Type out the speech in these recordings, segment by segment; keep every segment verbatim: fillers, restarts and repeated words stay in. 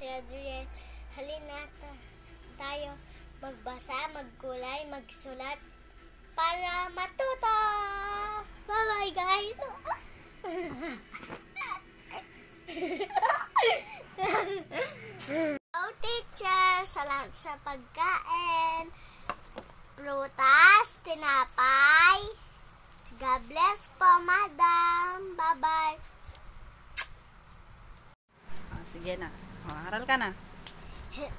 Adrian. Halina ta-, tayo magbasa, magkulay, magsulat para matuto. Bye-bye, guys. Hello, teacher. Salamat sa pagkain. Prutas, tinapay. God bless po, madam. Bye-bye. Ah, sige na. Oh, aral ka na. He-,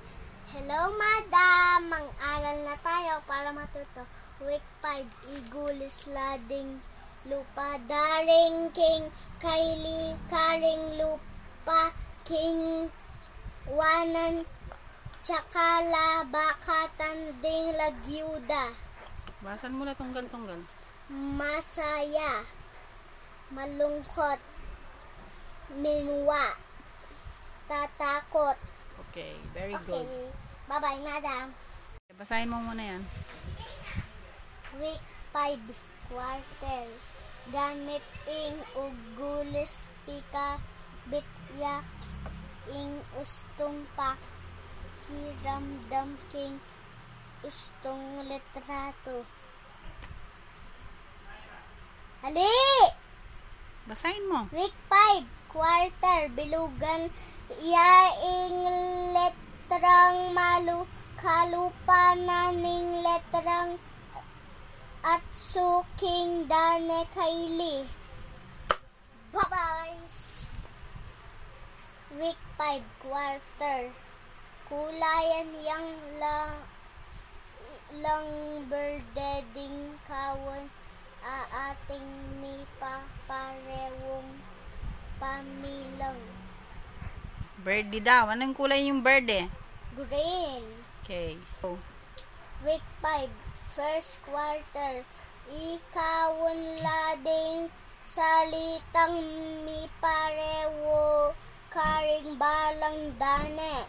hello, madam. Mag-aral na tayo para matuto. Week five, igulis la ding lupa, daring king kaili, karing lupa king wanan, tsaka la bakatan ding lagyuda. Basan mu la tunggal-tunggal. Masaya, malungkot, minuwa, tatakot. Okay, very good. Okay. Bye-bye, madam. Basahin mo muna yan. Week five, quarter. Gamit ing ugulis, pikabit ya ing ustung pakiramdam king ustung litratu. Ali! Basahin mo. Week five, quarter. Bilugan ya ing letrang malu, kalupa na ning letrang atsu king dane kaili. Bye-bye. Week five, quarter. Kulayan yang la-, lang berde ding kawun a ating mipaparewung pamilang. Berde daw. Anong kulay yung berde? Green. Okay. Week five, first quarter. Ikawun la ding salitang miparewu karing balang dane.